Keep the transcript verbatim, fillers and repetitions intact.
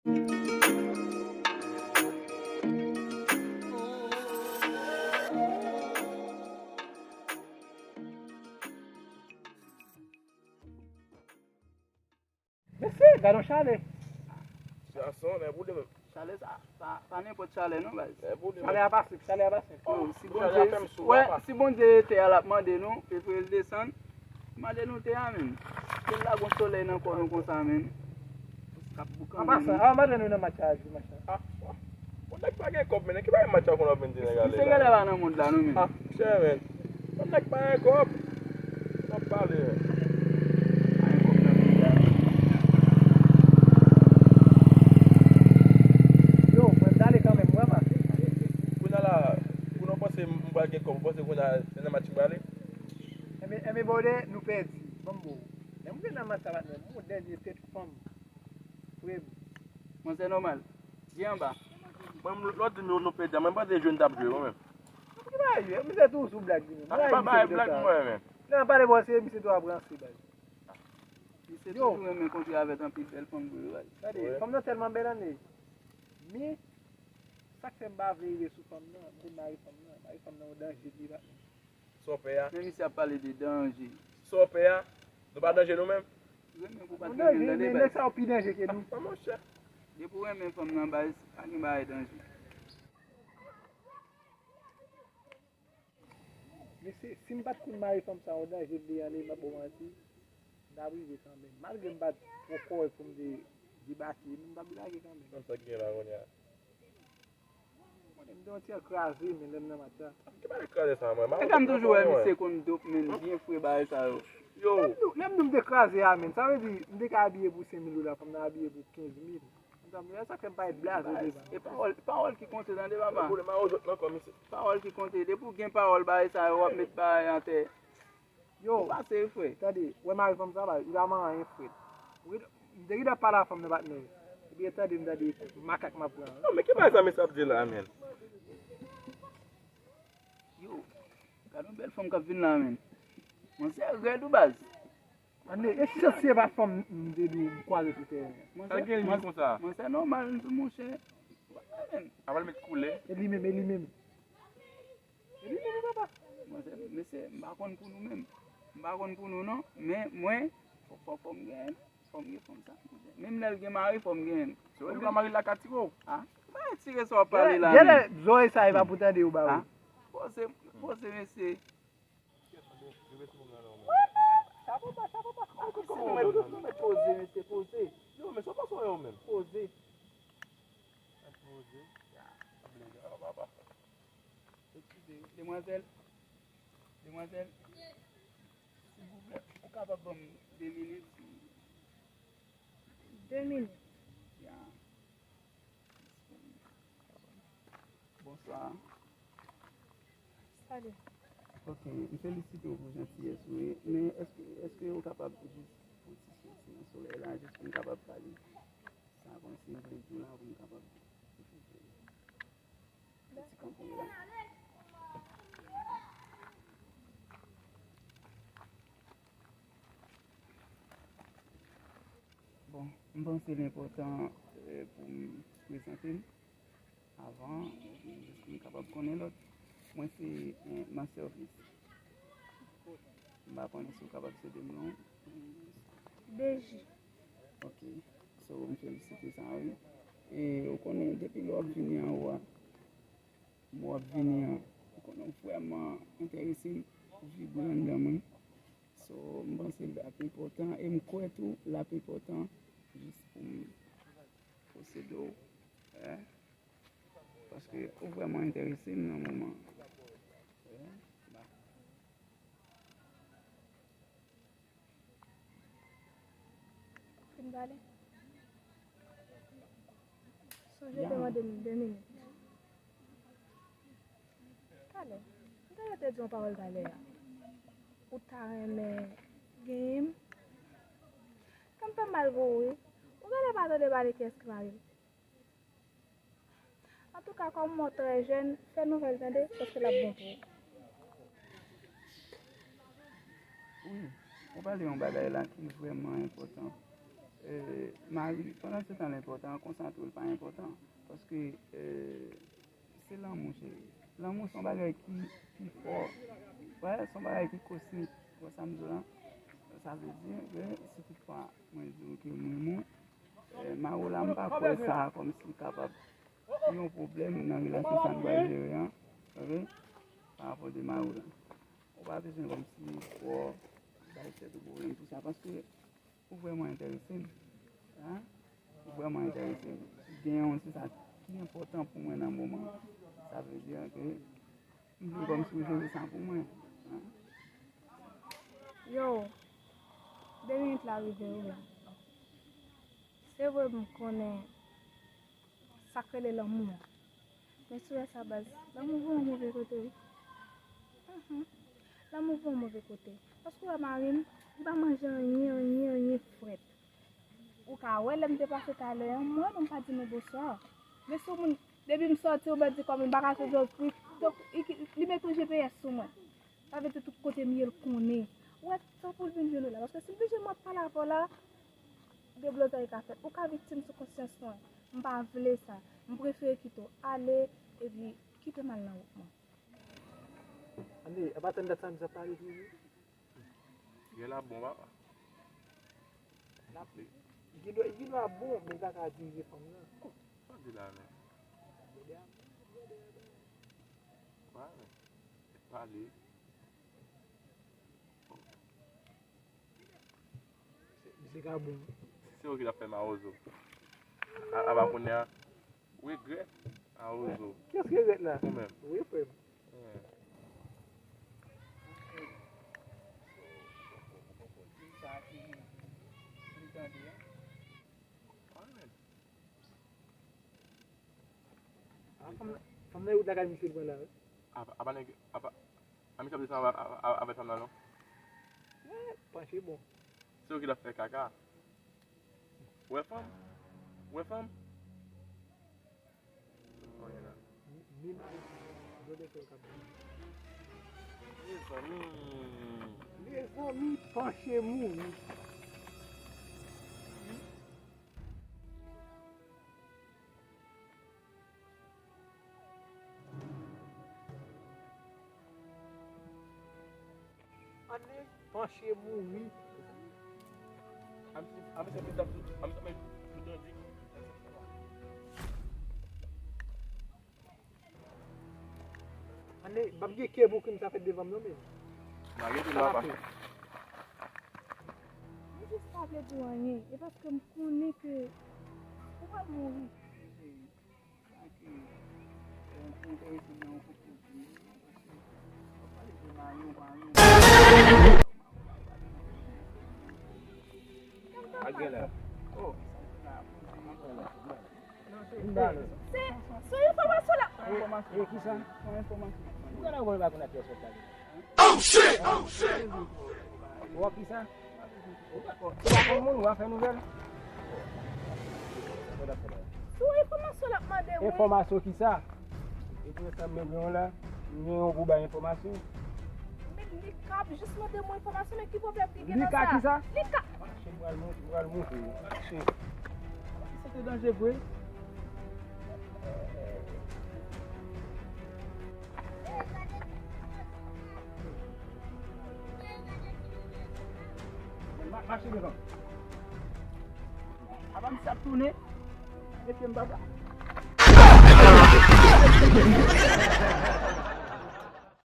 Mesye, gade yon chale. Gason, nèg boule menm. Chale sa, pa, pa nenpòt chale non, baz. Nèg boule menm. Chale a pa senp, chale a pa senp. Oh, si Bondye, wè, si Bondye tè a l ap mande nou, e pou l desann, mande nou tè a menm. Ke l lage yon solèy nan kò nou konsa menm. K ap boukan. An pasan, an mande nou nan match la, di match la. Ah, bon. Bon, nèg pa gen kòb, men ki bagay match la konn ap vin di nèg ale la? Misye genlè pa nan mond la non, men. Ah, chè, men. Bon, nèg pa gen kòb. N ap pale, men. Pa gen kòb nan peyi a. Yo, mwen prale kanmenm, mwen prale. Kounye a la, kounye a w panse m pral gen kòb, w panse kounye a se nan match m prale? Enben, enben, brother, nou pèdi. Ban m bo. Lè m vin nan match la, patnè, m yon dènye tèt fanm. Frè m. Bon, se nòmal. Di anba. Mwen, lòt di nou, nou pèdi, mwen panse jwe n t ap jwe, mwen menm. Ki bagay, misye toujou sou blag li menm. Ah, pa bay blag mwen menm. Nan pale bò, se misye tou ap ranse, baz. Misye toujou renmen kontre avèk anpil bèl fanm vre, baz. Gade, fanm nan tèlman bèl, anne. Men, sa k fè m pa vle rive sou fanm nan, m te mare fanm nan, mare fanm nan yon danje li la. Sa w pè a? Men misye ap pale de danje. Sa w pè a? Nou pa danje nou menm? Renmen pou pa t renmen tande, baz. Nèg sa yo pi danje ke nou. Ah, monchè. Depi w renmen fanm nan, baz, pa gen bagay danje. Mesye, si m pa t konn mare fanm sa yon danje m te ale, m ap ba w manti, m t ap rive kanmenm. Malgre m pa t twò kòrèk pou m te debake, men m t ap debake kanmenm. Sa k gen la kounye a? Mwen, m te yon ti jan kraze, men lè m nan match la. Ki bagay kraze sa, mwen? E sa m toujou wè, misye konn dop, men, byen fre bagay sa yo. Yo. Lè m di w, lè m di w m te kraze a, men, sa vle di, m te ka abiye pou senk mil dola, fanm nan abiye pou kenz mil. Sa k fè m pa ret blaze devan. E pawòl, pawòl ki konte, tande, papa. Pawòl ki konte. Depi w gen pawòl, bagay sa yo, w ap met bagay atè. Yo, ou pase, frè. Tande, wè mari fanm sa, baz, li pa manyen, frè. M te gentan pale a fanm nan, patnè. Epi, tande, m tande makak m ap pran. Non, men ki bagay sa mesye ap di la, men? Yo, gade yon bèl fanm k ap vin la, men. Manzè rèd wi, baz. Anne, e si se pa fanm m te di w m kwaze sou teren an? Sa gen li konsa? Manzè nòmal, monchè. Apral met koulè. E li menm, e li menm. Mesye, m pa konn pou nou menm. M pa konn pou nou non. Men mwen, fò, fò, fò m gen, fò m gen fanm sa. Menm lè l gen mari, fò m gen. Se ou ki pa mari l la ka tire w. Ah, pa tire sa w ap pale la. Genlè zòrèy sa e pa pou tande yo ba ou. Poze, poze, mesye. Chapo ba, chapo ba. Kòman nou mèt poze, mesye, poze. Yo, men sa w panse w ye w menm? Poze. Poze. Eskize, demwazèl. Demwazèl, silvouplè, ou kapab ban m de minit? De minit? Ya. Bonswa. Salut. Ok, m felisite w pou jantiyès ou, wi. Men èske, èske ou kapab jis pran ti soti nan solèy la, jis pou m kapab pale? Sa konn si m vle di w la pou m kapab di w. Ti kanpe la. Bon, m panse l enpòtan, eh, pou m prezante m avan, jis pou m kapab konnen lòt. Mwen se, eh, Master Fils. M pa konnen si w kapab sede m non. Deji. Ok. So, m felisite sa, wi. E ou konnen, depi lè w ap vini anwo a, lè w ap vini an, ou konnen w vrèman enterese m, ou vibre anndan mwen. So, m panse l ap enpòtan, e m kwè tou l ap enpòtan, jis pou m posede w, eh, paske ou vrèman enterese m nan moman. Eh, ba. Fin pale. Sonje te mande m de minit. Talè, m ta rete di yon pawòl talè a. Ou ta renmen genyen m? Kè m fè m mal pou ou, wi. Ou genlè pa tande pale kiyès ki mari l. Antouka, kòm mwen trè jèn, fè nouvèl tande, paske l ap bon pou ou. Wi, ou pale yon bagay la ki vrèman enpòtan. Eh, mari, pandan se tan l enpòtan, konsa tou l pa enpòtan. Paske, eh, se lanmou, cheri. Lanmou se yon bagay ki, ki fò. Wè, se yon bagay ki kosmik. Ou wè sa m di w la? Sa vle di ke si toutfwa mwen di w ke m renmen w, eh, mari w la, m pa kwè sa kòmsi kapab yon pwoblèm nan relasyon sa n pral jere an, ok? Pa rapò de mari w la. Ou pa bezwen kòmsi twò bay tèt ou pwoblèm pou sa, paske ou vrèman enterese m. Hein? Ou vrèman enterese m. Genyen yon ti sa ki enpòtan pou mwen nan moman. Sa vle di ke m vle kòmsi ou jere sa pou mwen. Hein? Yo, de minit la rive wi. Se vre m konnen sa k rele lanmou an. Men sou rès la baz, lanmou voye w move kote wi. Mhm. Lanmou voye w move kote. Paske w wè mari m, li pa manje anyen, anyen, anyen frèt. Ou ka wè lè m te pase talè an, m wè nou m pa di nou bonswa. Men sou moun, depi m sòti, ou mèt di kòm m pa ka sou zòt wi. Donk, li mete yon G P S sou mwen. Sa vle di tout kote m ye l konnen. Ou wè, sa pou l vin jwenn ou la. Paske si m vin jwenn mwen ap pale avè w la, deblozay ka fèt. Ou ka viktim sou konsyans mwen. M pa vle sa. M prefere kite w ale, epi kite m al nan wout mwen. Ane, ap atann dat sa misye ap pale toujou. Gè la bon papa. Gidwa bon, men l pa ka dirije fanm nan. Sa di la menm? Pale. Pale. Misye ka bon. Se ou ki t ap fè mawozo. A, a pa kounye a. Regrè. Mawozo. Kiyès ki regrèt la? Ou menm. Wi, frè m. Fanm nan wout lakay misye l pran la wi. Apa nèg apa a misye ap desann avè fanm nan non. Panche bon. Se ou ki t ap fè kaka. Ou wè fanm? Ou wè fanm? Ni mari blode fè yo k ap di. Mezanmi. Mezanmi panche mouri. Ane panche mouri. Ane m ap gen kè pou krim sa fèt devan m non men. Mare tou la pa. M jis pa vle di w anyen, e paske m konnen ke ou pral mouri. Ak gen la. Se, se enfòmasyon l ap. E kisa? Yon enfòmasyon. Ou gen la wè pa konn ak kiyès w ap pale. Oh shit! Oh shit! Ou ap kisa? Ou pa konn moun, ou pa fè nouvèl. Se yon enfòmasyon l ap mande wi. Enfòmasyon kisa? E pou sa mwen gen la, mwen gen yon pou bay enfòmasyon. Men li ka ap jis mande mwen enfòmasyon, men ki pwoblèm ki gen nan sa? Li ka kisa? Li ka. Mache m pral montre, m pral montre. Mache. Se te danje vre. Mache devan. Apa misye ap tounen? Mesye m papa.